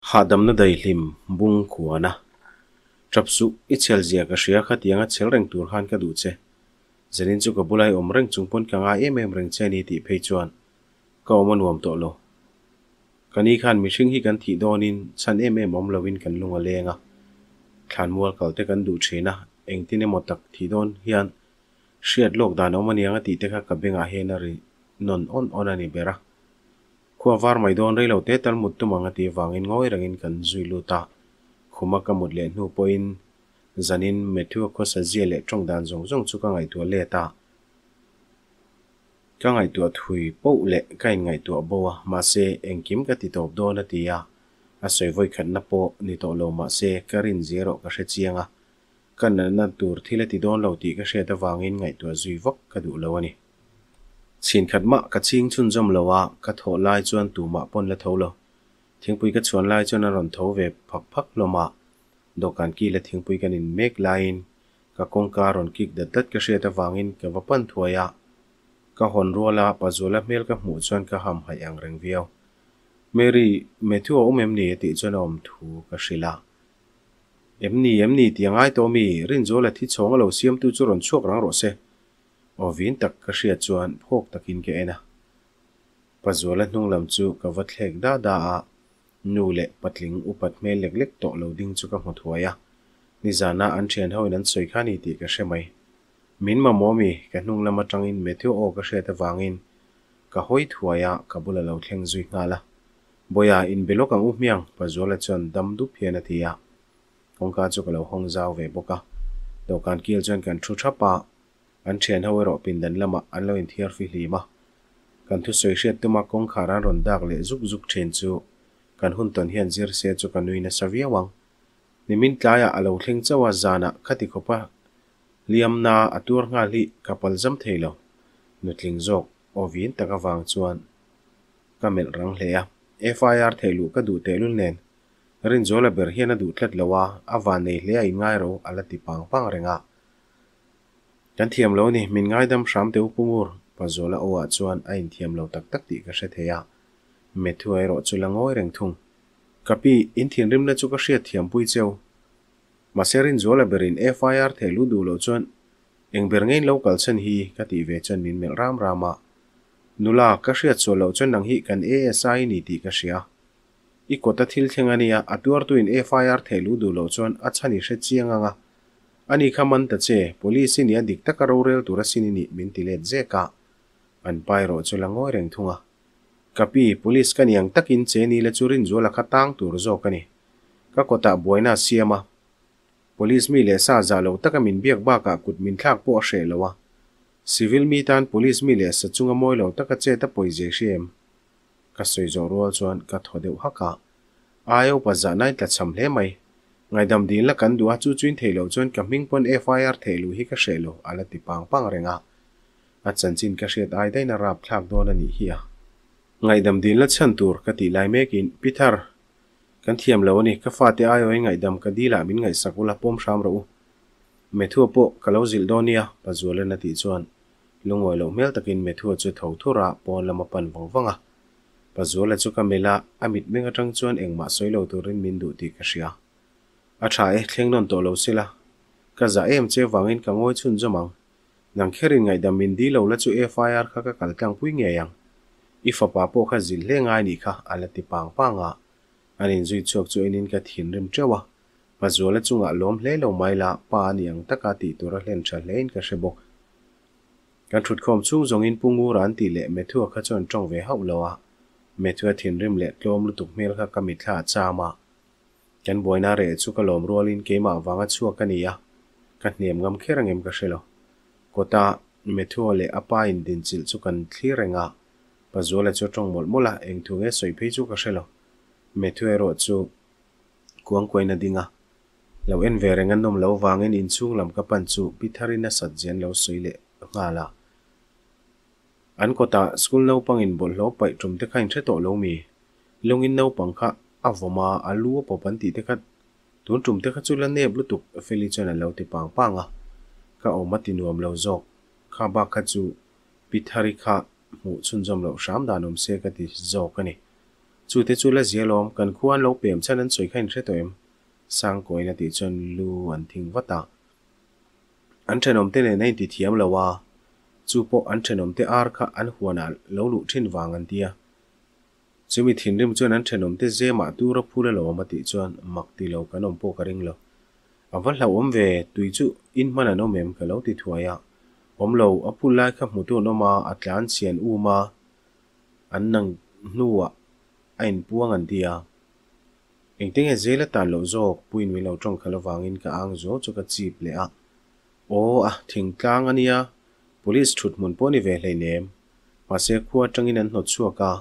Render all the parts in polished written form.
Hahdamna daihlim bung kuana. Tap suh, i chhel zia ka hria khatiang a chhel reng tur khan ka duh che. Zanin chu ka bula i awm reng chung pawn ka ngai em em reng che a ni tih phei chuan ka awm a nuam tawh lo. Ka ni khan mihring hi kan thih dawnin chhan em em awm loin kan lung a leng a. Thlanmual kal te kan duh thin a, engtin emaw tak thih dawn hian hriat lawk dan awm aniang a tih te kha ka bengah hian a ri nawn awn awn a ni ber a. Khua var mai dawn rei lo te tal mut tum ang a tih avangin ngawi rengin kan zui lut a, khuma ka mut leh hnu pawhin zanin Matthew-a khawsa zia leh tawng dan zawng zawng chu ka ngaihtuah let a. Ka ngaihtuah thui poh leh ka inngaihtuah bo a, mahse engkim ka ti tawp dawn a ti a, a sawi vawi khatna pawh ni tawh lo mahse ka rin zia erawh ka hre chiang a, ka natna tur thil a ti dawn lo tih ka hriat avangin ngaihtuah zui vak ka duh lo a ni. Chhin khat mah ka ching chhunzawm lo a, ka thawh lai chuan tumah pawn la tho lo. Thingpui ka chhuan lai chuan a rawn tho ve phak phak hlawm a, dawhkan kila thingpui kan in mek laiin ka kawngka rawn kik dat dat ka hriat avangin ka va pan thuai a. Ka hawn rual a, Pazuala hmel ka hmuh chuan ka ham haih ang reng viau. Mary, Matthew a awm em ni? a tih chuan a awm thu ka hrilh a. Em ni, em ni tih a ngai tawh mi? Rinzuala thi chhawng a lo siamtu chu rawn chhuak rang rawh se. Aw vin tak ka hriat chuan phawk takin ka en a. Pazuala hnung lam chu ka va thlek da da a, nu leh patling upat hmel lek lek tawh lo ding chu ka hmu thuai a. Nizana an thian hoin an sawi kha ni tih ka hre mai. Min mamawh mi, ka hnung lam atangin Matthew aw ka hriat avangin ka hawi thuai a, ka bula lo thleng zui nghal a. Bawiha, inbe lawk ang u hmiang, Pazuala chuan dam dup hian a ti a. Kawngka chu ka lo hawng zau ve bawk a. Dawhkan kil chuan kan thu thap a, an thian ho erawh pindan lamah an lo inthiar fihlim a. Kan thusawi hriat tuma kawngkhar an rawn dak leh zuk zuk thin chu kan hun tawn hian zir se chu ka nui nasa viau ang. Nimin tlaiah a lo thleng chauh a, zanah khati khawpa hliamna a tuar nghal hi ka palzam thei lo. Nutling zawk aw vin tak avang chuan ka melh rang hle a. FIR theih luh ka duh tehlul nen Rinzuala ber hian a duh tlat lo a, a van nei hle a inngai ro a la ti pang pang reng a. Kan thiam lo ni, min ngaidam hram teh u Pu Ngur, Pazuala aw ah chuan a inthiam lo tak tak tih ka hre thei a. Matthew-a erawh chu la ngawi reng thung. Ka pi, in thinrimna chu ka hriat thiam pui cheu. Mahse Rinzuala berin FIR theh lu duh loh chuan eng ber ngein lo kal chhan hi ka tih ve chuan min melh ram ram a. Nula, ka hriat sual loh chuan nang hi kan ASI ni tih ka hria. I kawta thil thleng a nia, a tuartuin FIR theh luh duh loh chuan a chhan i hre chiang ang a. Ani kha man ta che, Police i nia dik taka rorel tur asin i nih min ti let zek a. An pa erawh chu la ngawi reng thung a. Ka pi, Police ka ni ang takin che ni la chu Rinzuala kha tang tur zawk a ni. Ka kawtah buaina a siam a. Police mi leh sa zah lo taka min biak bakah kut min thlak pawh a hreh lo a. Civil mi tan Police mi leh sa chunga mawi lo taka chet a pawi zia i hria em? Ka sawi zawh rual chuan ka thaw deuh hak a, Ai upa zah nai tla cham hle mai. Ngaidam dil la kan duh a, chu chuin theih loh chuan ka hming pawn FIR theih luh hi ka hreh lo, a la ti pang pang reng a. A chanchin ka hriat ai daih na rap thlak dawn a nih hi a. Ngaihdam dil la chhan tur ka tih lai mekin, Pi Thar, kan thiam lo a ni, ka fate aiawhin ngaihdam ka dil ah min ngaihsak ula pawm hram rawh u. Methua pawh ka lo zilh dawn nia, Pazualan a tih chuan Lungawi loh hmel takin Methua chu tho thur a, pawn lam a pan vang vang a. Pazuala chu ka melh a, a mitmeng atang chuan engmah sawi lo turin min duh tih ka hria. A tha e, thleng nawn tawh lo sela. Ka zah em che vangin ka ngawi chhunzawm ang. Nang kherin ngaihdam min di lo la chu FIR kha ka kal tlangpui ngei ang. I fapa pawh kha zil hle ngai nih kha, a la ti pang pang a. An inzui chhuak chu enin ka thinrim teuh a. Pazuala chungah lawm hle lo mai la, pa a ni ang taka tih tur a hlen tha hlein ka hre bawk. Kan thutkhawm chhung zawngin Pu Ngura an tih leh Methua kha chuan tawng ve hauh lo a. Methua thinrim leh tlawm lutuk hmel kha ka mitthla a cham a. Kan buaina reh chu ka lawm rualin keimah vanga chhuak ka ni a, ka hniam ngam kher angem ka hre lo. Kawta Methua leh a pa in dinchilh chu kan thlir reng a, Pazuala chu a tawng mawlh mawlh a, engthu nge sawi phei chu ka hre lo. Methua erawh chu Kuangkuain a ding a, lo en ve reng a nawm lo vangin inchhung lam ka pan chu Pi Tharin a sat zian lo sawi leh nghal a. An kawtah school naupangin bawlhhlawh paih tum te kha in hre tawh lo mi? Lungin naupang kha a vawm a, a lu a pawp an tih te kha tun tum te kha chu la nep lutuk Feli chuan a lo ti pang pang a. Ka awm a ti nuam lo zawk. Kha bak kha chu Pi Thari kha hmuh chhunzawm loh hram dan awm se ka ti zawk a ni. Chu te chu la zia lawm, kan khua an lo pem chhan an sawi kha in hre tawh em? Sangkawiin a tih chuan lu an thing vat a. An thenawmte nen a inti thiam lo a, chu pawh an thenawmte ar kha an huanah lo luh thin vang an ti a. Chumi thinrim chuan an thenawmte zemah tur a phul alawm a tih chuan mak ti lo kan awm pawh ka ring lo. A va hlauhawm ve, tui chu in hman an awm em ka lo ti thuai a. Awm lo, a phul lai kha hmutu an awm a, a tlan chhian um a, an nang hnuah a inpuang an ti a. Engtenge zel a tan loh zawk, puiin min lo tawng khalh avangin ka ang zo chu ka chip leh a. Aw, a thingtlang a nia, police thut hmun pawh ni ve hleinem. Mahse khua atangin an hnawt chhuak a,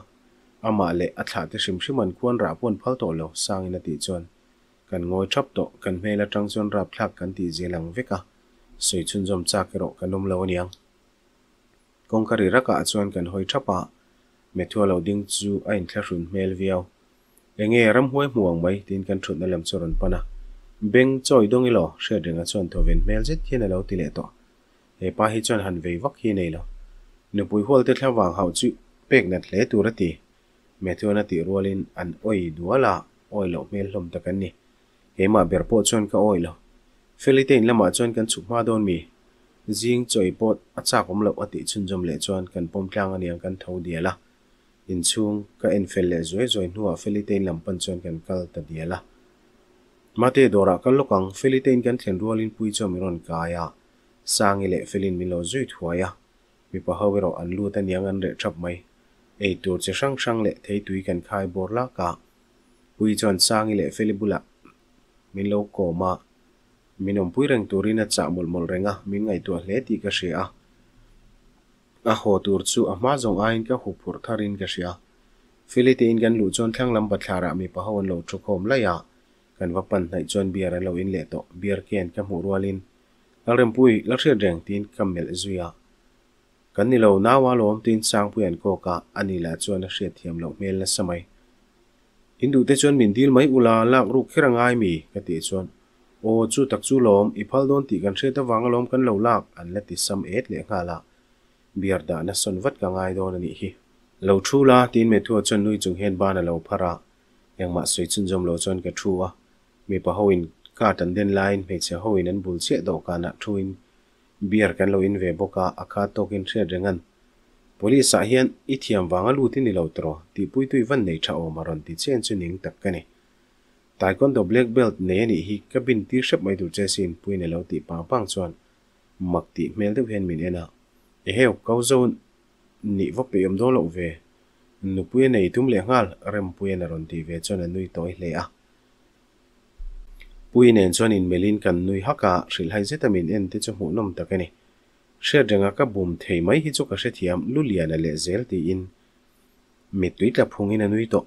amah leh a thlah te hrim hrim an khuan rah pawh an phal tawh lo, Sangin a tih chuan kan ngawi thap tawh, kan hmel atang chuan rapthlak kan tih zel ang vek a, sawi chhunzawm chak erawh kan awm lo aniang. Kawngka ri rakah chuan kan hawi thap a, Methua lo ding chu a inthlahrun hmel viau. Enge ramhuai hmu ang mai tiin kan thutna lam chu a rawn pan a. Beng chawi dawng ilo, Hriatrenga chuan thawven hmel zet hian a lo ti leh tawh. He pa hi chuan han vei vak hi a nei lo. Nupui hualte thla vang hauh chu pek nat hle tur a ti. Matthew-a'n a tih rualin an awi dual a, awi loh hmel hlawm tak an ni. Keimah ber pawh chuan ka awi lo. Feli te in lamah chuan kan chhuk hma dawn mi? Zing chawi pawh a chak awm loh a tih chhunzawm leh chuan kan pawm tlang aniang kan tho dial a. Inchhung ka en fel leh zuai zuai hnuah Feli te in lam pan chuan kan kal ta dial a. Mate dawrah kal lawk ang, Feli te in kan thlen rualin Pui chuan min rawn kai a, Sangi leh Felin min lo zui thuai a, mipa ho erawh an lut aniang an reh thap mai. Ei tur chi hrang hrang leh theitui kan khai bawr lak a, Pui chuan Sangi leh Feli bulah min lo kawm a, min awmpui reng turin a chah mawlh mawlh reng a, min ngaihtuah hle tih ka hria a. A haw tur chu a hma zawng aiin ka hu phurh tharin ka hria. Feli tein kan luh chuan thlang lam bathlarah mipa ho an lo thu khawm laih a, kan va pan hnaih chuan beer an lo in leh tawh. Beer can ka hmuh rualin, Lalrempui, la hriat reng tiin ka melh zui a. Kan ni lo, nau a lawm tiin Sangpui an kawk a, ani lah chuan a hriat thiam loh hmel nasa mai. In duh te chuan min dil mai ula, lak ruk kher a ngai mi? ka tih chuan, Aw, chu tak chu lawm, i phal dawn tih kan hriat avang alawm kan lo lak, an la ti sam et leh nghal a. Beer dahna sawn vat ka ngai dawn a nih hi. Lo thu la, tiin Methua chuan nui chung hian ban a lo phar a. Engmah sawi chhunzawm lo chuan ka thu a. Mipa hoin card an den laiin hmeichhe hoin an bul chiah dawhkanah thuin Beer kan lo in ve bawk a, a kha tawkin hriat reng an. Police ah hian i thiam vang a lut i ni lo tawh, tihpuitu i van nei tha awm a rawn ti chen chu ning tak ka ni. Taekwondo black belt nei a nih hi ka bin tir hrep mai tur che sin Puiin a lo tih pang pang chuan mak tih hmel deuh hian min en a. Eheu, kau zo nih va peih awm dawn loh ve. Nupui a nei tum leh nghal, Rempuian a rawn tih ve chuan a nui tawi hle a. Pui nen chuan inmelhin kan nui hak a, hrilhhai zeta min en te chu hmuhnawm tak a ni. Hriat renga ka bum thei mai hi chu ka hrethiam, Luliana leh zel tiin mittui tla phungin a nui tawh.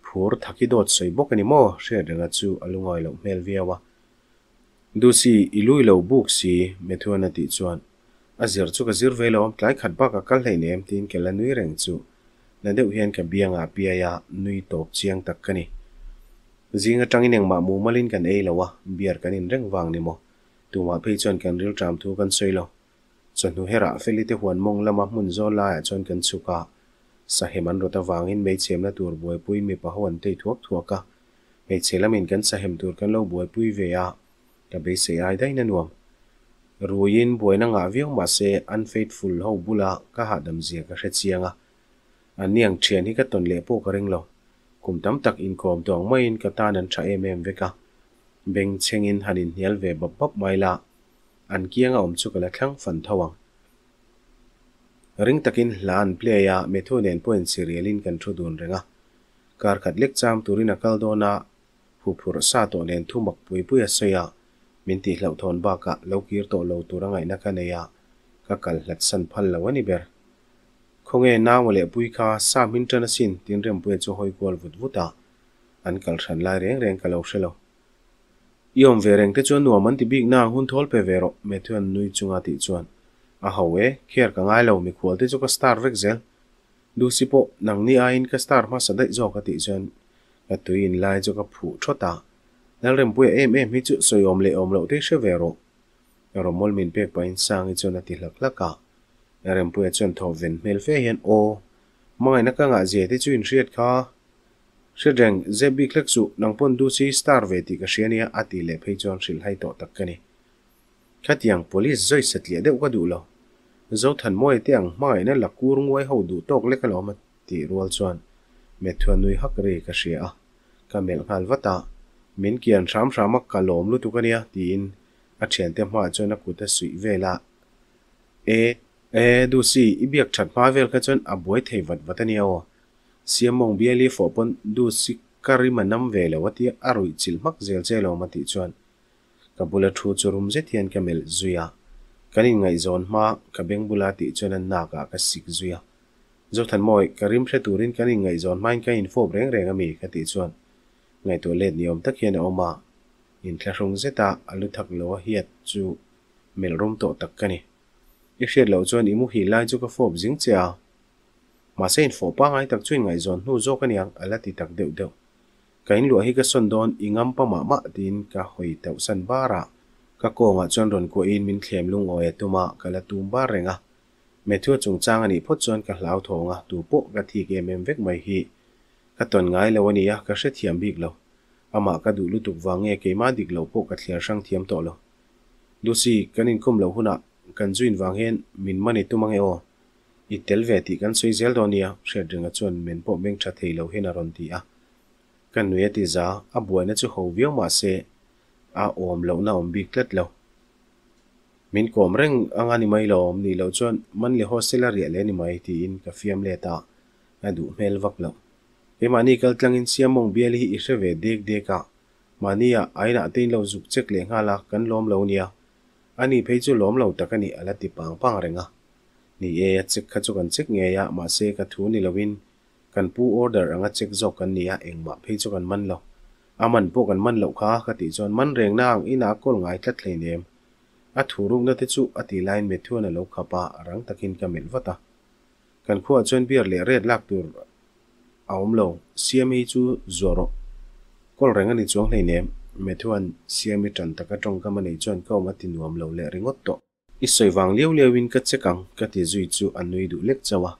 Phur thaki dawt sawi bawk a ni maw? Hriat renga chu a lungawi loh hmel viau a. Dusi, i lui lo buk si, Methuana tih chuan a zir chu ka zir ve lo, tlai khat bak a kal hleinem tiin ka la nui reng chu na deuh hian ka biangah piai a, nui tawp chiang tak ka ni. Zing atangin engmah mumalin kan ei lo a, beer kan in reng vang ni maw? Tumah phei chuan kan rilṭam thu kan sawi lo. Chawhnu herah Feli te huan mawng lama hmun zawl laiah chuan kan chhuk a, sahem an rawt avangin meichhemna tur buaipuiin mipa ho an tei thuak thuak a, hmeichhe lamin kan sahem tur kan lo buaipui ve a, ka beisei ai daih na nuam. Ruiin buaina ngah viau mahse unfaithful ho bula ka hahdam zia ka hre chiang a, an niang thian hi ka tawn leh pawh ka ring lo. Kum tam tak inkawm tawh ang maiin ka tan an tha em em vek a, beng chhengin han inhnial ve bap bap mai la, an kianga awm chu ka la thlang fan tho ang. Ring takin hla an play a, Matthew nen pawh insirialin kan thu dun reng a. Kar khat lek cham turin a kal dawn a, Huphurh sa tawh nen thu mak pui pui a sawi a, min tih hlauhthawn bakah lo kir tawh lo tur a ngaihna ka nei a, ka kal hlat san phal lo a ni ber. Khawnge naua leh pui kha sa hmin tan asin tiin Rempuia chu hawi kual vut vut a, an kal hran lai reng reng ka lo hre lo. I awm ve reng te chuan nuam an ti bik na ang hun thawl pe ve rawh Matthew-a'n nui chunga tih chuan a ho e, care ka ngai lo mikhual te chu ka star vek zel. Lucy pawh nangni aiin ka star hmasa daih zawk a tih chuan ka tui in lai chu ka phuh thawt a, Lalrempuia em em hi chu sawi awm leh awm loh te hre ve rawh. Rawmawl min pek pahin Sangi chuan a ti hlak hlak a, Lalrempuia chuan thaw ven hmel fe hian aw, hmangaihna ka ngah zia te chu in hriat kha. Hriatreng, zep bik hlek suh, nang pawn Dusi star ve tih ka hria nia a tih leh phei chuan hrilh hai tawh tak ka ni. Khatiang police zawi satliah deuh ka duh lo. Zothanmawia te ang hmangaihna la kur nguai ho duh tawk lek alawm a tih rual chuan Methua nui hak ri ka hria a, ka melh nghal vat a, Min kian hram hram a ka lawm lutuk ania tiin a thiante hmaah chuan a kut a suih vel a, E. E, Dusi, i biak that hma vel kha chuan a buai thei vat vat ania aw. Siamawng biali fawh pawn Dusi ka rim a nam ve lo a tia a ruih chilh hmak zel che alawm a tih chuan Ka bula thu chu rum zet hian ka melh zui a, kan inngaihzawn hma ka beng bula tih chuan a nakah ka sik zui a. Zothanmawi, ka rim hre turin kan inngaihzawn hmain ka infawp reng reng a mi? ka tih chuan ngaihtuah let ni awm tak hian a awm a, inthlahrung zeta a lu thak lo a hiat chu melh rum tawh tak ka ni. I hriat loh chuan i muhil lai chu ka fawp zing che a, mahse infawh pangai tak chu inngaihzawn hnu zawk a niang a la ti tak deuh deuh. Ka inluah hi ka sawn dawn, i ngam pa mah mah tiin ka hawi tauhsan bar a. Ka kawngah chuan rawn kuahin min thlem lungawi a tum a, ka la tum bar reng a. Matthew chungchang a nih phawt chuan ka hlauthawng a, tu pawh ka thik em em vek mai hi. Ka tawn ngai lo a nia, ka hrethiam bik lo. Amah ka duh lutuk vang nge keimah dik loh pawh ka thliar hrang thiam tawh lo. Lucy, kan inkawm loh hunah kan zuin vang hian min man i tum ange aw? I tel ve tih kan sawi zel dawn nia, Hriatrenga chuan men pawh meng tha thei lo hian a rawn ti a. Ka nui a ti za, a buaina chu ho viau mah se a awm lohna awm bik tlat lo. Min kawm reng anga ni mai lo awm nih loh chuan Manly Hostel a riah leh ni mai tiin ka fiam let a, a duh hmel vak lo. Keimahni kal tlangin Siamawng bial hi i hre ve dek dek a, mahnia a inah te in lo zuk check leh nghal a, kan lawm lo nia. Ani phei chu lawm lo tak a ni a la ti pang pang reng a. Ni e, a check kha chu kan check ngei a, mahse ka thu ni loin kan pu order anga check zawk kan ni a, engmah phei chu kan man lo. A man pawh kan man loh kha ka tih chuan man reng na ang inah a kawl ngai tlat hleinem. A thu rukna te chu a tih laiin Methuan a lo khap a, rang takin ka melh vat a. Kan khuaah chuan beer leh red lak tur a awm lo, Siami hi chu zuah rawh. Kawl reng a ni chuang hleinem, Methuan Siami tan taka tawngkam a neih chuan ka awm a ti nuam lo leh ringawt tawh. I sawi vang liau liau in ka check ang ka ti zui chu a nui duh lek chauh a.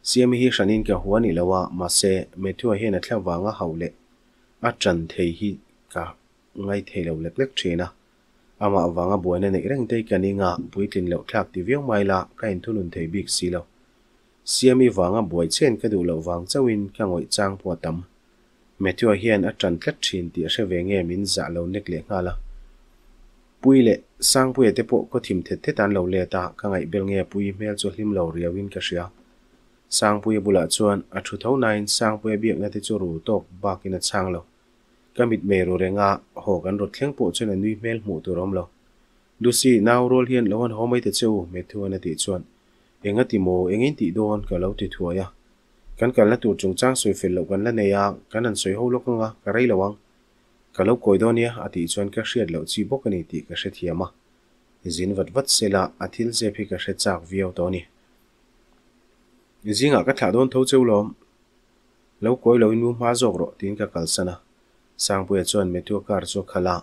Siami hi hranin ka hua ni lo a, mahse Matthew-a hian a thla vanga hauh leh a ṭan thei hi ka ngai thei lo lek lek ṭhin a. Amah vanga buaina neih reng te hi ka ning a, puitlin loh thlak ti viau mai la ka inthunun thei bik si lo. Siami vanga buai chen ka duh loh vang chauhin ka ngawih chang pawh a tam. Matthew-a hian a ṭan tlat ṭhin tih a hre ve nge min zah lo nek leh nghal a. Pui leh Sangpuia te pawh khaw thim thet thet an lo let a, ka ngaih bel nge Pui hmel chu hlim lo riauin ka hria. Sangpuia bulah chuan a thu tho nain Sangpuia biakna te chu ru tawk bakin a chhang lo. Ka mitmei ru reng a, haw kan rawt thleng pawh chuan a nui hmel hmuh tur a awm lo. Lucy, nau rual hian lo han haw mai ta che u, Matthew-a'n a tih chuan, Enga ti maw, engin tih dawn? ka lo ti thuai a. Kan kalna tur chungchang sawi fel loh kan la nei a, kan han sawi ho lawk ang a, ka rei lo ang. Ka lo kawi dawn nia, a tih chuan ka hriat loh chi bawk a ni tih ka hrethiam a. Zin vat vat se la, a thil zep hi ka hre chak viau tawh a ni. Zingah ka thlah dawn tho cheu lawm. Lo kawi loin mu hma zawk rawh tiin ka kalsan a. Sangpuia chuan Matthew-a car chu a khalh a.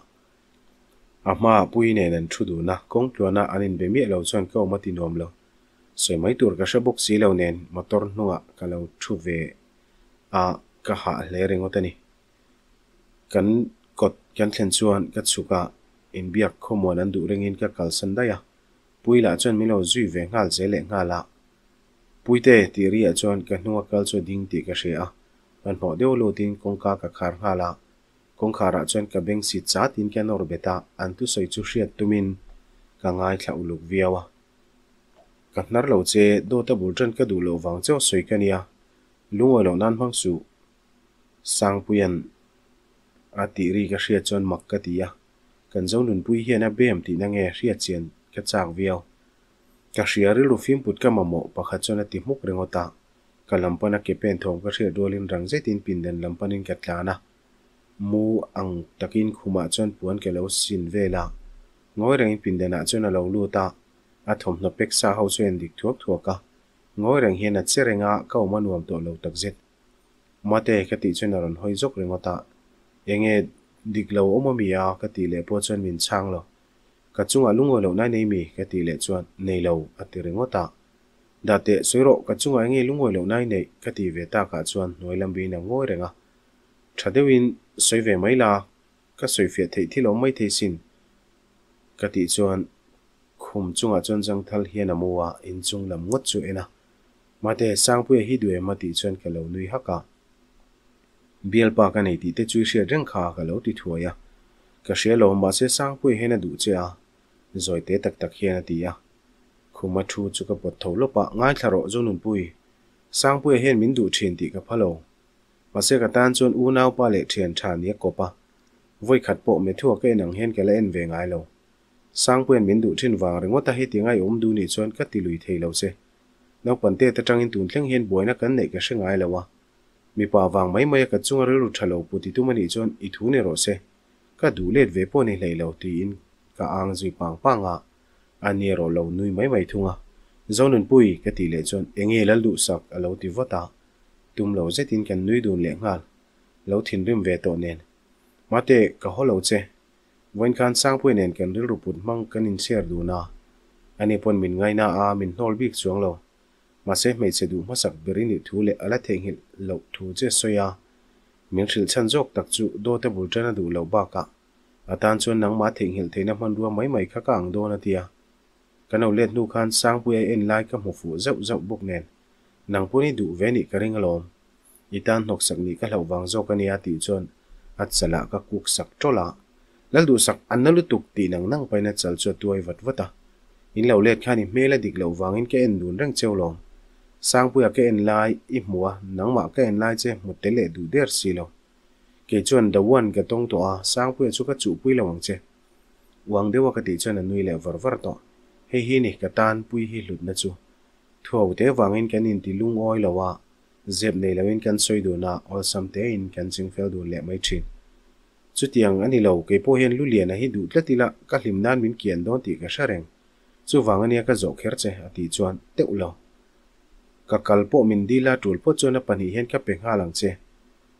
A hmaah Puii nen an thu dun a, kawng tluana an inbe miah lo chuan ka awm a ti nuam lo. Sawi mai tur ka hre bawk si lo nen motor hnungah ka lo thu ve a, ka hah hle ringawt a ni. Kan kawt kan thlen chuan ka chhuk a, inbiak khawmuan an duh ringin ka kalsan daih a, Puii lah chuan min lo zui ve nghal zel leh nghal a. Puite tih riah chuan ka hnunga kal chu a ding tih ka hria a, hmanhmawh deuh lutin kawngka ka khar nghal a, Kawngkharah chuan ka beng sit chatin ka nawr bet a, an thusawi chu hriat tumin ka ngaithla uluk viau a. Ka hnar lo che, dawt a bul tan ka duh loh vang chauh sawi ka nia, lungawi loh nan hmang suh. Sangpuia'n a tih ri ka hriat chuan mak ka ti a, kan Zonunpui hian a bem tihna nge hriat chian ka chak viau. Ka hria rilru fimput ka mamawh pakhat chuan a ti hmuk ringawt a, Ka lam pana ke pen thawm ka hriat rualin rang zetin pindan lam panin ka tlan a, mu ang takin khumah chuan puan ke lo sin vel a. Ngawi rengin pindanah chuan a lo lut a, a thawmhnaw pek sa ho chu a endik thuak thuak a. Ngawi reng hian a che reng a, ka awm a nuam tawh lo takzet. Mate ka tih chuan a rawn hawi zawk ringawt a, Enge dik lo awm ami a? ka tih leh pawh chuan min chhang lo. Ka chungah lungawi loh nai nei mi? ka tih leh chuan, Nei lo, a ti ringawt a. Dah teh, sawi rawh, ka chungah enge lungawi loh nai neih? ka ti ve takah chuan hnuai lam biin a ngawi reng a. Tha deuhin sawi ve mai la, ka sawifiah theih thil awm mai thei sin ka tih chuan khum chungah chuan zangthal hian a mu a, inchung lam ngawt chu en a. Mate, Sangpuia hi duh em a tih chuan ka lo nui hak a. Bialpa ka nei tih te chu i hriat reng kha ka lo ti thuai a. Ka hria lo, mahse Sangpuia hian a duh che a, zawi te tak tak hian a ti a. Khuma thu chu ka pawt tho lawp a, ngaithla rawh Zonunpui, Sangpuia hian min duh thin tih ka pha lo. Mahse ka tan chuan unaupa leh thian tha ni a kawp a, vawi khat pawh Methua ka en ang hian ka la en ve ngai lo. Sangpuia'n min duh thin vang ringawt a heti ngai awm duh nih chuan ka ti lui thei lo che. Naupang tet atangin tun thleng hian buaina kan neih ka hre ngai lo a. Mipa vang mai mai a ka chunga rilru tha lo pu ti tum a nih chuan i thu ni rawh se. Ka duh let ve pawh ni hlei lo tiin ka ang zui pang pang a. A ni erawh lo nui mai mai thung a. Zonunpui ka tih leh chuan enge Lalduhsak a lo ti vat a. Tum lo zetin kan nui dun leh nghal. Lo thinrim ve tawh nen. Mate, ka haw lo che. Vawiin khan Sangpuia nen kan rilru put hmang kan inchhiar dun a. Ani pawn min ngaina a, min hnawl bik chuang lo. Mahse hmeichhe duh hmasak ber i nih thu leh a la theihnghilh loh thu che sawi a. Min hrilh chhan zawk tak chu dawta bul tan a duh loh bakah a tan chuan nangmah theihnghilh theihna hmanrua mai mai kha ka ang dawn a tia. Ka no let hnu khan Sangpuia en lai ka hmu fuh zauh zauh bawk nen, Nang pawn i duh ve nih ka ring alawm. I tan hnawksak nih ka hlauh vang zawk a nia tih chuan a chalah ka kuk sak tawlh a. Lalduhsak a na lutuk tih nang nang pahin a chal chu a tuai vat vat a. In lo let khan i hmel a dik loh vangin ka en dun reng cheu lawm. Sangpuia ka en lai i hmu a, nangmah ka en lai che hmu tel leh duh der si lo. Kei chuan The One ka tawng tawh a, Sangpuia chu ka chuhpui lo ang che. Uang deuha ka tih chuan a nui leh var var tawh. Hei hi ni ka tan pui hi hlutna chu. Thuau te vangin kan inti lungawi lo a, zep nei loin kan sawi dun a, awlsam tein kan chingfel dun leh mai thin. Chutiang a ni lo, kei pawh hian Luliana hi duh tlat ila ka hlim nan min kian dawn tih ka hre reng. Chuvang ania ka zawh kher che, a tih chuan teuh lo. Ka kal pawh min dil a, tul phawt chuan a pahnih hian ka pe nghal ang che.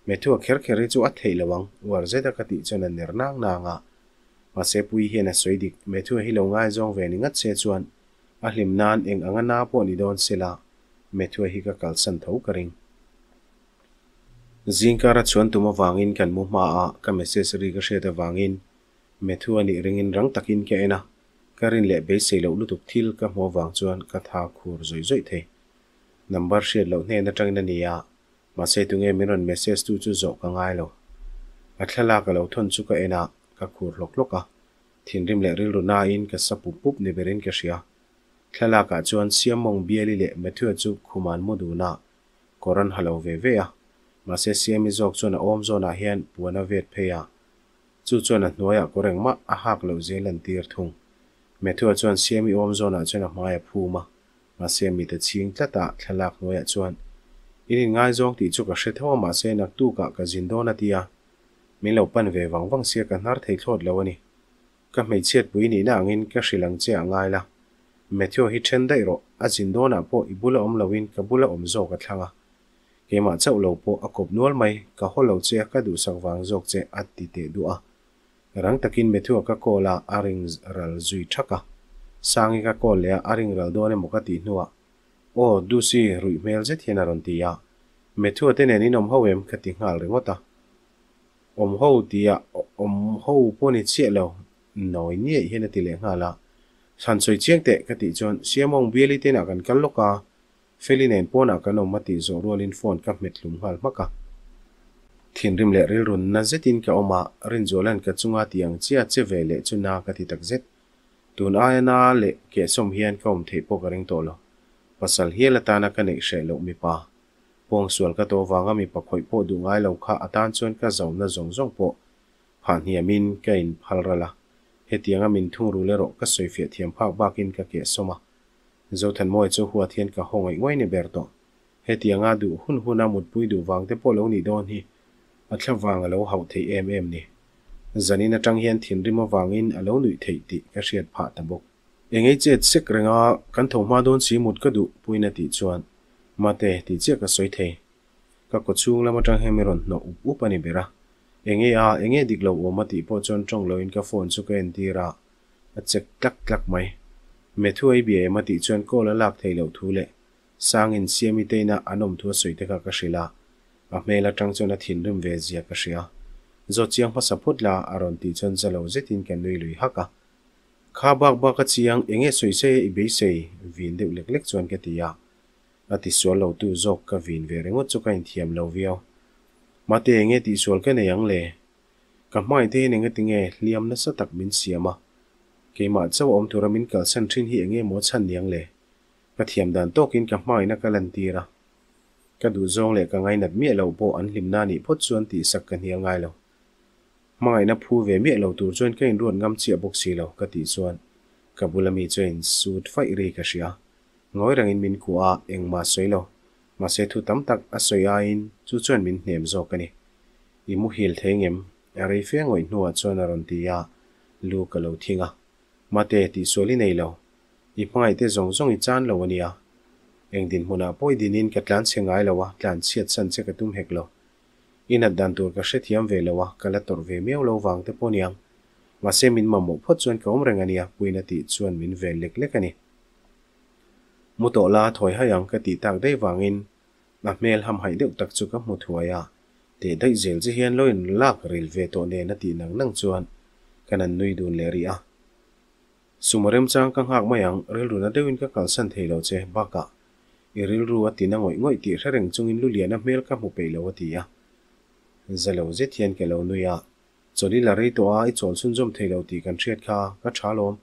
Methua kher kher hi chu a theih lo ang, uar zeta ka tih chuan a ner nang nang a. Mahse Pui hian a sawi dik, Methua hi lo ngaizawng ve ni ngat se chuan a hlim nan eng anga na pawh ni dawn sela Methua hi ka kalsan tho ka ring. Zingkara chhuan tum avangin kan mu hma a, ka message ri ka hriat avangin Methua nih ringin rang takin ka en a, ka rin leh beisei loh lutuk thil ka hmu avang chuan ka tha khur zawih zawih thei. Number hriat loh hnen atangin a ni a, Mahse tunge min rawn message tu chu zawh ka ngai lo. A thlalak a lo thawn chu ka en a, ka khur hlawk hlawk a. Thinrim leh rilru nain ka sa pup pup ni berin ka hria. Thlalak ah chuan Siamawng Biali leh Matthew chu khum an mu dun a, kawr an ha lo ve ve a. Mahse Siami zawk chuan a awm zawnah hian puan a vet phei a. Chu chuan a hnuaiah kawr engmah a hak loh zel an tir thung. Matthew chuan Siami awm zawnah chuan a hmai a phum a. Mahse mi ta chhing tlat a, thlalak hnuaiah chuan, In inngaizawng tih chu ka hre tho a, mahse naktukah ka zin dawn a ti a. Min lo pan ve vang vang sia ka hnar thei thlawt lo a ni. Ka hmeichhiatpui nihna angin ka hrilh ang che a ngai la. Matthew hi then daih rawh, a zin dawnah pawh i bula awm loin ka bula awm zawk a thlang a. Keimah chauh lo pawh a kawp nual mai, ka haw lo che a ka duhsak vang zawk che a ti teh duah a. Rang takin Matthew-a ka call a, a ring ral zui thak a. Sangi ka call leh a, a ring ral dawn emaw ka tih hnuah, Aw, Dusi, ruih hmel zet hian a rawn ti a. Matthew-a te nen in awm ho em? ka ti nghal ringawt a. Awm ho tia awm ho pawh ni chiah lo, nawi niaih hian a ti leh nghal a. Thlan sawi chiang teh ka tih chuan, Siamawng Biali te inah kan kal lawk a, Feli nen pawnah kan awm a tih zawh rualin phone ka hmet hlum nghal hmak a. Thinrim leh rilru na zetin ka awm a, Rinzuala'n ka chunga ti ang chiah che ve leh chu na ka ti tak zet. Tun aia na leh kehsawm hian ka awm theih pawh ka ring tawh lo. Pasal hial atana ka neih hreh loh mipa. Pawngsual ka tawh vanga mipa khawih pawh duh ngai lo kha atan chuan ka zaumna zawng zawng pawh phah hniamin ka inphal ral a. Hetianga min thungrul erawh ka sawifiah thiam phak bakin ka kehsawm a. Zothanmawia chu huat hian ka haw ngaih nguai ni ber tawh. Hetianga duh hun huna mutpui duh vang te pawh lo nih dawn hi a thla vang a lo hauh theih em em ni. Zanin atang hian thinrim avangin a lo nuih theih tih ka hriat phah ta bawk. Engei chet sek renga kan tho hma dawn si mut ka duh puiin a tih chuan Mate tih chiah ka sawi thei. Ka kaw chhung lam atang hian min rawn hnawh up up a ni ber a. Engei a, enge dik lo awm a tih pawh chuan tawng loin ka phone chu ka entir a. A chek tlak tlak mai. Matthew ei bia em a tih chuan call a lak theih loh thu leh Sangin Siami te ina an awm thu a sawi te kha ka hrilh a. A hmel atang chuan a thinrim ve zia ka hria. Zawt chiang hmasa phawt la, a rawn tih chuan za lo zetin ka nui lui hak a. Kha bak bak a chiang, enge sawi se i beisei? Vin deuh lek lek chuan ka ti a. A tisual lo tu zawk ka vin ve ringawt chu ka inthiam lo viau. Mate enge tihsual ka nei ang le? Ka hmaite hian engatinge hliam nasa tak min siam a? Keimah chauh awm tura min kalsan thin hi enge maw chhan niang le? Ka thiam dan tawkin ka hmaina ka lantir a. Ka duhzawng leh ka ngainat miah loh pawh an hlimna anih phawt chuan tihsak ka hnial ngai lo. Hmangaihna phu ve miah lo tur chuan ka inruat ngam chiah bawk si lo ka tih chuan ka bula mi chu a insut faih ri ka hria. Ngawi rengin min kuah a, engmah a sawi lo. Mahse thu tam tak a sawi aiin chu chuan min hnem zawk a ni. I muhil thei ngem? A rei fe ngawih hnuah chuan a rawn ti a, lu ka lo thing a. Mate, tihsual i nei lo. I hmangaihte zawng zawng i chan lo a nia. Eng dinhmunah pawh i dinin ka tlan chhe ngai lo a, tlan chhiat san che ka tum hek lo. I nat dan tur ka hrethiam ve lo a, ka la tawrh ve miau lo vang te pawh niang. Mahse min mamawh phawt chuan ka awm reng a nia, Puina tih chuan min vel lek lek a ni. Mu tawh la, thawi hai ang ka tih tak daih vangin a hmel hamhaih deuh tak chu ka hmu thuai a, teh daih zel che hian lo in lak ril ve tawh nen a tih nang nang chuan kan an nui dun leh rih a. Suma remchang ka nghak mai ang, rilru na deuhin ka kalsan thei lo che, bakah i rilru a tina ngawih ngawih tih hre reng chungin Luliana hmel ka hmu peih lo a ti a. Za lo zet hian ka lo nui a, Chawlh i la rei tawh a, i chawl chhunzawm thei lo tih kan hriat kha, ka tha lawm.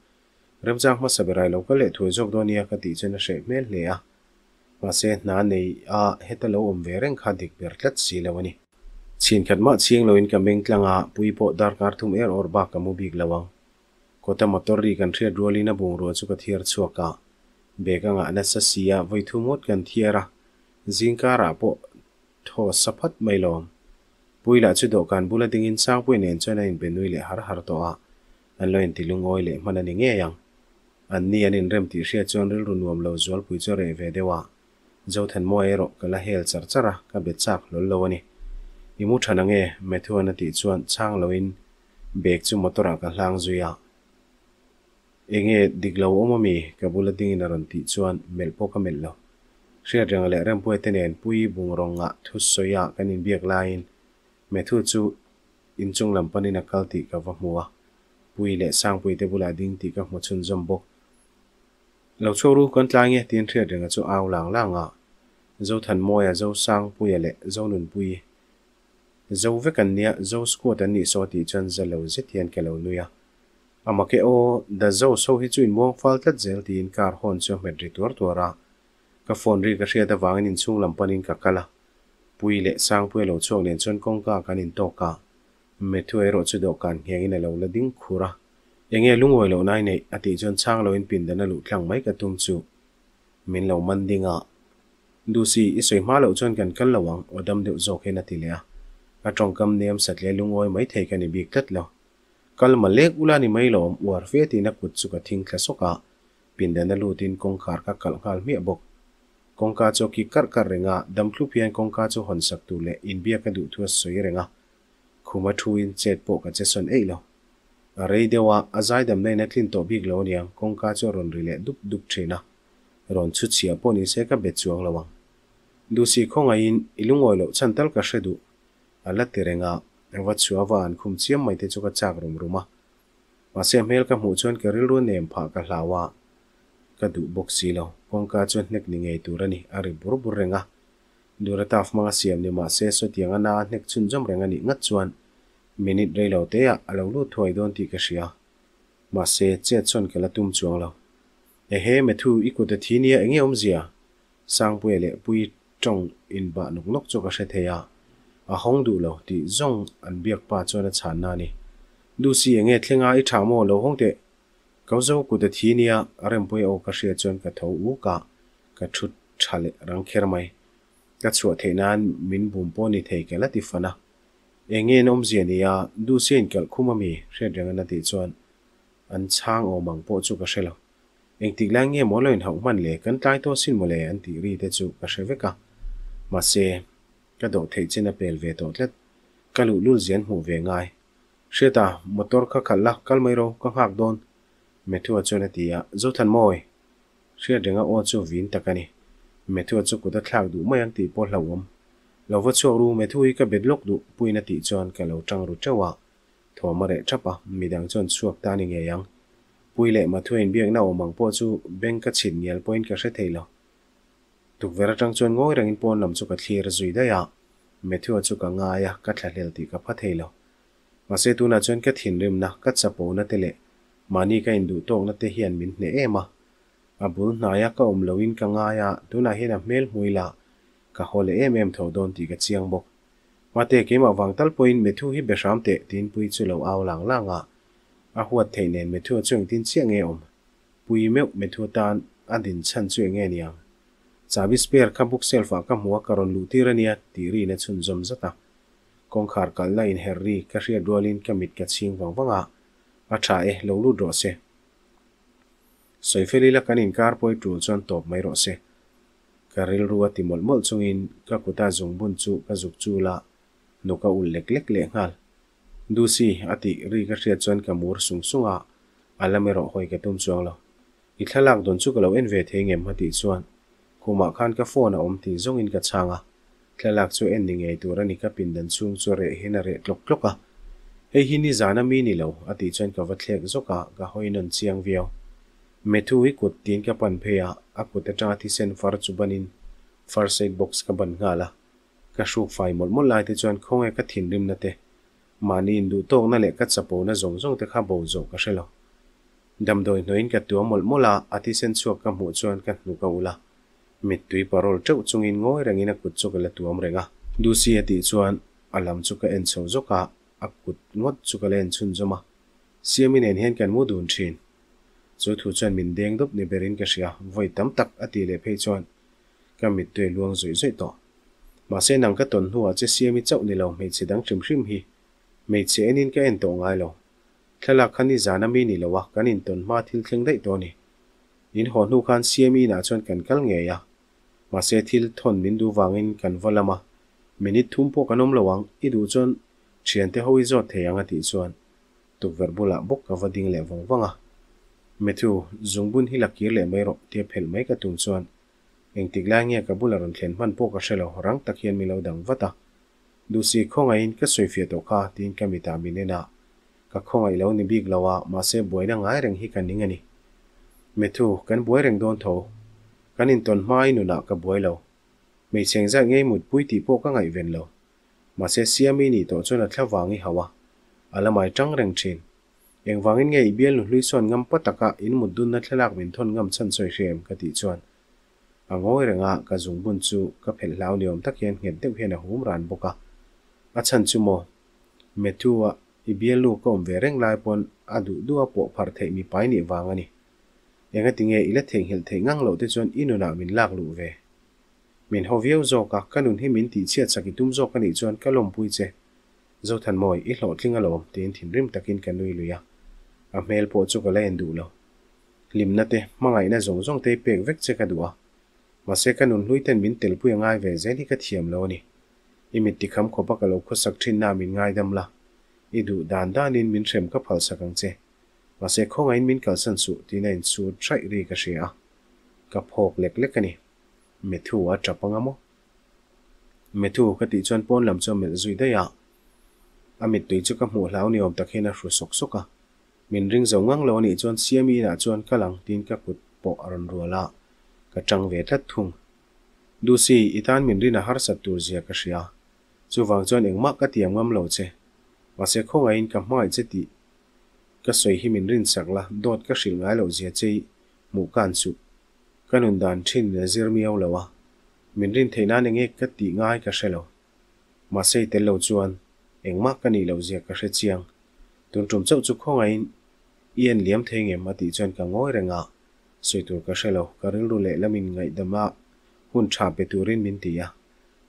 Remchang hmasa berai lo ka leh thuai zawk dawn nia ka tih chuan a hreh hmel hle a. Mahse hna nei a heta lo awm ve reng kha dik ber tlat si lo a ni. Chhin khat mah chhiang loin ka meng tlang a, pui pawh darkar thum er awr bak ka mu bik lo ang. Kawta motor ri kan hriat rualin a bungrua chu ka thiar chhuak a, bag a ngah nasa si a, vawi thu ngawt kan thiar a, zingkarah pawh thaw sa phat mai lawm. Pui lah chu dawhkan bula dingin Sangpuii nen chuan a inbe nui leh har har tawh a, an lo inti lungawi leh hman a ni ngei ang. An ni an inrem tih hriat chuan rilru nuam lo zualpui chu a reh ve deuh a, Zothanmawia erawh ka la hel char char a, ka be chak hlawl lo a ni. I mu tha nange? Matthew-a'n a tih chuan chhang loin Bag chu motor ah ka hlang zui a, Enge dik lo awm ami? Ka bula dingin a rawn tih chuan melh pawh ka melh lo. Hriatrenga leh Rempuia te nen Pui bungrawnga thusawi ah kan inbiak laiin Matthew chu inchung lam panin a kal tih ka va hmu a, Pui leh Sangpui te bulah ding tih ka hmu chhunzawm bawk. Lo chhuak ru kan tlai nge tiin Hriatrenga chu au lang lang a, Zothanmawia, Zosangpuia leh Zonunpuii Zo vek an nia, Zo squad an nih saw tih chuan za lo zet hian ka lo nui a. A make aw, The Zos ho hi chu in muang fal tlat zel tiin car horn chu a hmet ri tuar tuar a. Ka phone ri ka hriat avangin inchhung lam panin ka kal a. Pui leh Sangpuia lo chhuak nen chuan kawngka kan intawk a. Matthew erawh chu dawhkan nghengin a lo la ding khur a. Enge lungawi loh nai neih? a tih chuan chhang loin pindan a luh tlang mai ka tum chu min lo man ding a. Dusi, i sawi hma loh chuan kan kal lo ang, aw dam deuh zawk hian a ti leh a. A tawngkam nem sat leh lungawi mai thei ka ni bik tlat lo. Kal ma lek ula ni mai lawm, uar fe tiin a kut chu ka thing thla sawk a, pindan a lutin kawngkhar ka kalh nghal hmiah bawk. Kawngka chu a kik karh karh reng a, dam thlup hian kawngka chu hawn sak tur leh inbiak ka duh thu a sawi reng a. Khuma thuin chet pawh ka che sawn eih lo. A rei deuh a, a zaidamna in a tlin tawh bik lo aniang, kawngka chu a rawn ri leh dup dup thin a. Rawn chhu chhia pawh ni se ka bet chuang lo ang. Duhsi khawngaihin i lungawi loh chhan tal ka hre duh. A la ti reng a, va chhuah va an khum chiam mai te chu ka chak rum rum a. Mahse hmel ka hmuh chuan ka rilru nem phah ka hlau a, ka duh bawk si lo. Kawngka chu hnek ni ngei tur a ni, a ri bur bur reng a. Durataf hmanga siam ni mahse sawtiang a na a hnek chhunzawm reng a nih ngat chuan minute rei lo te ah a lo lut thuai dawn tih ka hria. Mahse chet sawn ka la tum chuang lo. Ehe Matthew i kut a thi nia enge awmzia? Sangpuia leh Puii tawng inbah nawk nawk chu ka hre thei a, a hawng duh lo tih zawng an biak pa chuan a chhanna a ni. Lucy enge thlenga i tha maw lo hawng teh? Kau zo kut a thi nia Rempuia aw ka hriat chuan ka tho uk a, ka thu tha leh rang kher mai. Ka chhuah theih nan min bum pawh ni thei ka la ti fan a. Enge in awmzia nia Lucy a inkalh khum ami? Hriat reng a na tih chuan An chhang awm ang pawh chu ka hre lo. Engtik lai nge maw lo inhauh hman le, kan tlai tawh sin maw le an tih ri te chu ka hre vek a. Mahse, ka dawh theih chin a pel ve tawh tlat. Ka luhlul zian hmuh ve ngai. Hriata, motor kha khalh la, kal mai ro, ka nghak dawn. Matthew-a chuan a ti a, Zothanmawi! Hriat renga aw chu vin tak a ni. Matthew-a chu kut a thlak duh mai ang tih pawh hlauhawm. Lo va chhuak ru, Matthew hi ka bet lawk duh, Puiin a tih chuan ka lo ṭang ru ṭeuh a. Thawm a reh ṭhap a, midang chuan chhuak ta ni ngei ang. Pui leh Matthew inbiakna awm ang pawh chu beng ka chhit ngial pawhin ka hre thei lo. Tukverh aṭang chuan ngawi rengin pawn lam chu ka thlir zui daih a, Matthew-a chu ka ngai a, ka thlahlel tih ka pha thei lo. Mahse tunah chuan ka thinrimna, ka chapona te leh mahni ka induh tawkna te hian min hneh em a. A bul hnaia ka awm loin ka ngai a, tunah hian a hmel hmui lah ka haw leh em em tho dawn tih ka chiang bawk. Mate, keimah vang tal pawhin Matthew hi be hram teh tiin Puii chu lo au lang lang a. A huat theih nen Matthew-a chu engtin chiah nge awm? Pui meuh Matthew tan a din chhan chu enge niang? Chabi spare kha bookshelf ah ka hmu a ka rawn luh tir ania tih rin a chhunzawm zat a. Kawngkhar kalna inher ri ka hriat rualin ka mit ka chhing vang vang a, a tha e, lo lut rawh se. Sawi fel ila kan inkar pawi tul chuan tawp mai rawh se. Ka rilru a ti mawlh mawlh chungin ka kuta zungbun chu ka zuk chul a, hnuk a ulh lek lek lehnghal. Dusi, a tih ri ka hriat chuan ka mur sung sung a, a lam erawh hawi ka tum chuang lo. I thlalak dawn chu ka lo en ve thei ngem a tih chuan khumah khan ka phone a awm tih zawngin ka chhang a, thlalak chu en ni ngei tur a ni ka pindan chhung chu reh hian a reh tlawk tlawk a. Hei hi nizan a mi ni lo a tih chuan ka va thlek zawk a, ka hawi nawn chiang viau. Matthew hi kut tiin ka pan phei a, a kut atanga thisen far chu banin first aid box ka ban nghal a. Ka hruk fai mawlh mawlh lai te chuan khawnge ka thinrimna te, mahni induhtawkna leh ka chapona zawng zawng te kha bo zawh ka hre lo. Damdawi hnuaiin ka tuam mawlh mawlh a, a thisen chhuak ka hmuh chuan ka hnuk a ulh a. Mittui parawl teuh chungin ngawi rengin a kut chu ka la tuam reng a. Dusi a tih chuan a lam chu ka en chho zawk a, a kut ngawt chu ka la en chhunzawm a. Siami nen hian kan mu dun thin. Chu thu chuan min deng dup ni berin ka hria, vawi tam tak a tih leh phei chuan ka mittui a luang zawih zawih tawh. Mahse nang ka tawn hnuah che Siami chauh ni lo hmeichhe dang hrim hrim hi hmeichhe enin ka en tawh ngai lo. Thlalak kha nizan a mi ni lo a, kan intawn hma thil thleng daih tawh a ni. In haw hnu khan Siami inah chuan kan kal ngei a. Mahse thil thawn min duh vangin kan va lam a, minute thum pawh kan awm lo ang, i duh chuan thiante ho i zawt thei ang a tih chuan tukverh bulah bawk ka va ding leh vang vang a. Matthew, zungbun hi la kir leh mai rawh tia phelh mai ka tum chuan engtik lai nge ka bula rawn thlen hman pawh ka hre lo, rang tak hian min lo dang vat a. Duhsi khawngaihin ka sawifiah tawh kha tiin ka mitah min en a, ka khawngaih lo ni bik lo a, mahse buaina ngai reng hi ka ning a ni. Matthew, kan buai reng dawn tho. Kan intawn hma i nunah ka buai lo. Hmeichhe engzat ngei mutpui tih pawh ka ngaihven lo. Mahse Siami nih tawh chuan a thla vang i hauh a, a la mai tang reng thin. Engvangin nge i bialnu hlui sawn ngam pa taka in mut dunna thlalak min thawn ngam chhan sawi hre em ka tih chuan A ngawi reng a, ka zungbun chu ka phelh hlau ni awm tak hian nghet deuh hian a hum ran bawk a. A chhan chu maw? Matthew-a i bialnu ka awm ve reng lai pawn a duh duh a pawh pharh theih mipai nih vang a ni. Engati nge i la theihnghilh theih ngang loh te chuan i nunah min lak luh ve? Min haw viau zawk a, ka nun hi min tihchhiat sak i tum zawk a nih chuan ka lawmpui che. Zothanmawi, i hlawhtling alawm, tiin thinrim takin ka nui lui a. A hmel pawh chu ka la en duh lo. Hlimna te, hmangaihna zawng zawng te hi pek vek che ka duh a. Mahse ka nun hlui ten min telpui a ngai ve zel hi ka thiam lo a ni. I mit tikham khawp a ka lo khawsak thin na min ngaidam la. I duh dan danin min hrem ka phalsak ang che. Mahse khawngaihin min kalsan suh tiin a insut hraih ri ka hria a. Ka phawk lek lek a ni. Matthew a tap anga maw? Matthew ka tih chuan pawn lam chu a melh zui daih a. A mittui chu ka hmuh hlau ni awm tak hian a hru sawk sawk a. Min ring zo ngang lo a nih chuan Siami inah chuan kal ang tiin ka kut pawh a rawn rual a, ka tang ve tlat thung. Dusi, i tan min rin a harsat tur zia ka hria. Chuvang chuan engmah ka tiam ngam lo che. Mahse khawngaihin ka hmangaih che tih ka sawi hi min rinsak la, dawt ka hrilh ngai loh zia che i hmuh kan suh. Ka nun dan thin in a zir miau lo a, min rin theih nan enge ka tih ngai ka hre lo. Mahse i tel lo chuan engmah ka nih loh zia ka hre chiang. Tun tum chauh chu khawngaihin i en liam thei ngem a tih chuan ka ngawi reng a, sawi tur ka hre lo, ka rilru lehlamin ngaihdama hun tha pe turin min ti a,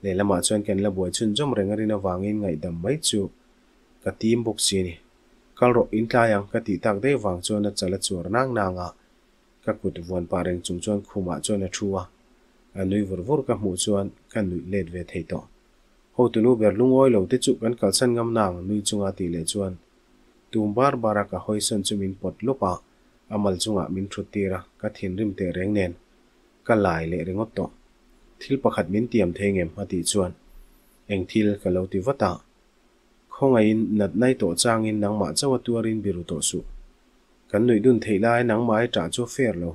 lehlamah chuan kan la buai chhunzawm reng a rin avangin ngaihdam mai chu ka tim bawk si a ni. Kal rawh, in tlai ang ka tih tak daih vang chuan a chal a chuar nang nang a, ka kut vuan pah reng chung chuan khumah chuan a thu a, a nui vur vur ka hmuh chuan ka nuih let ve thei tawh. Hotunu ber lungawi lo te chu kan kalsan ngam nang nui chunga tih leh chuan tum bar bar a ka hawisawn chu min pawt lawp a, a mal chungah min thut tir a, ka thinrim teh reng nen ka lai leh ringawt tawh. Thil pakhat min tiam thei ngem a tih chuan. Eng thil ka lo ti vat a. Khawngaihin natna i tawh changin nangmah chauh a tuarin biru tawh suh. Kan nuih dun theih lai nangmah i ṭah chu a fair lo.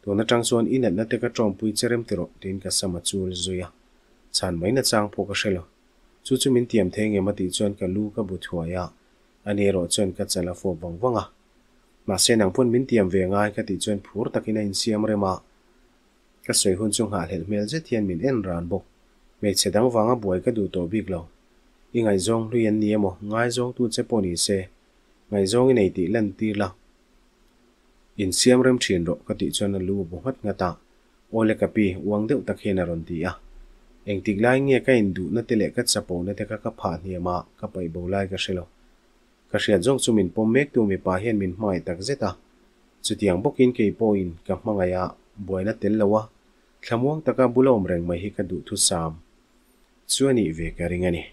Tun aṭang chuan i natna te ka ṭawmpui che rem ti rawh tiin ka sam a chul zui a. Chhan mai nachang pawh ka hre lo. Chu chu min tiam thei ngem a tih chuan ka lu ka bu thuai a, ani erawh chuan ka chal a fawp vang vang a. Mahse nang pawn min tiam ve ngai ka tih chuan phur takin a insiam rem a. Ka sawi hun chu nghahhlelh hmel zet hian min en ran bawk. Hmeichhe dang vanga buai ka duh tawh bik lo. I ngaihzawng hlui an ni emaw, ngaizawngtu che pawh ni se, ngaihzawng i nei tih lan tir la. Insiam rem thin rawh ka tih chuan a lu bu nghat nghat a. Aw le ka pi, uang deuh tak hian a rawn ti a. Engtik lai nge ka induhna te leh ka chapona te kha ka phah hniam a, ka paih bo lai ka hre lo. Ka hriat zawng chu min pawm mektu mipa hian min hmangaih tak zet a. Chutiang bawkin kei pawhin ka hmangaih a, buaina tel lo a, thlamuang taka bula awm reng mai hi ka duhthusam chu a nih ve ka ring a ni.